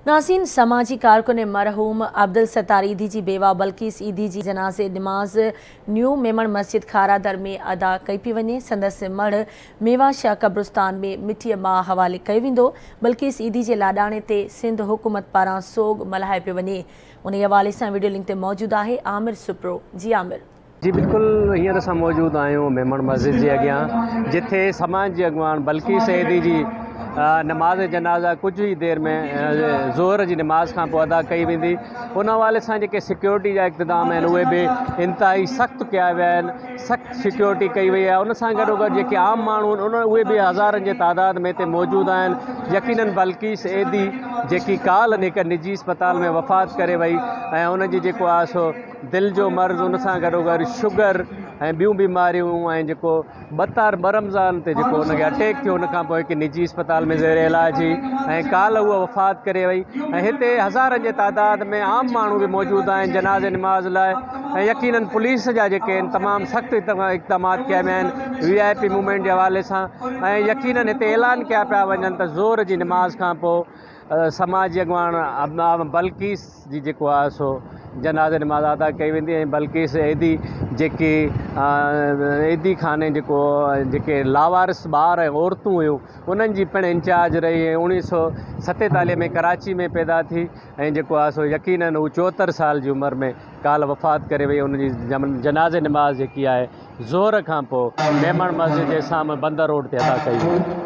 ناظرين سماجي ڪارڪن مرحوم عبدالستار ايڌي جي بيواه بلقيس ايڌي جي جنازي نماز نيو ميمڻ مسجد کارادر ۾ ادا ڪئي پئي وڃي سندس مڙهه ميوا شاهه قبرستان ۾ مٽيء ماء حوالي ڪيو ويندو بلقيس ايڌي جي لاڏاڻي تي سنڌ حڪومت پاران سوڳ ملهايو پيو وڃي انهي حوالي سان وڊيو لنڪ تي موجود آهي عامر سپرو جي عامر. جي بلڪل هينئر اسان موجود آهيون ميمڻ مسجد جي اڳيان جتي سماج جي اڳواڻ بلقيس ايڌي جي نماز جنازه ڪجهه ئي دير ۾ ظهر جي نماز کان پوء ادا ڪئي ويندي ان حوالي سان جيڪي سيڪيورٽي جا اقتدام آهن اهي به انتهائي سخت ڪيا ويا آهن سخت سيڪيورٽي ڪئي وئي آهي ان سان گڏو گڏ جيڪي عام ماڻهو آهن اهي به هزارن جي تعداد ۾ هتي موجود آهن يقينن بلقيس ايڌي جيڪي ڪالهه هڪ نجي اسپتال ۾ وفات ڪري وئي ۽ ان جي جيڪو آهي سو دل جو مرض ان سان گڏوگڏ شگر ۽ ٻيون بيماريون ۽ جيڪو ٻه ٻه رمضان تي جيڪو ان کي اٽيڪ ٿيو ان کان پوء هڪ نجي اسپتال ۾ زير علاج هئي ۽ ڪالهه هوء وفات ڪري وئي ۽ هتي هزارن جي تعداد ۾ عام ماڻهو به موجود آهن جنازي نماز لاء ۽ يقينن پوليس جا جيڪي آهن تمام سخت اقدامات ڪيا ويا آهن وي آء پي موومينٽ جي حوالي سان ۽ يقينن هتي اعلان ڪيا پيا وڃن ته زور جي نماز کان پوء سماجي اڳواڻ بلقيس جي جيڪو آهي سو جنازي نماز ادا ڪئي ويندي ۽ بلقيس ايڌي جيڪي ايڌي خاني جيڪو جيڪي لاوارث ٻار ۽ عورتون هيون انهن جي پڻ انچارج رهي ۽ اوڻيهه سو ستيتاليهه ۾ ڪراچي ۾ پيدا ٿي ۽ جيڪو آهي سو يقينن هو چوهتر سال جي عمر ۾ ڪالهه وفات ڪري وئي ان جي جنازي نماز جيڪي آهي ظهر کان پوء ميمڻ مسجد جي سامهون بندر روڊ تي ادا ڪئي وئي.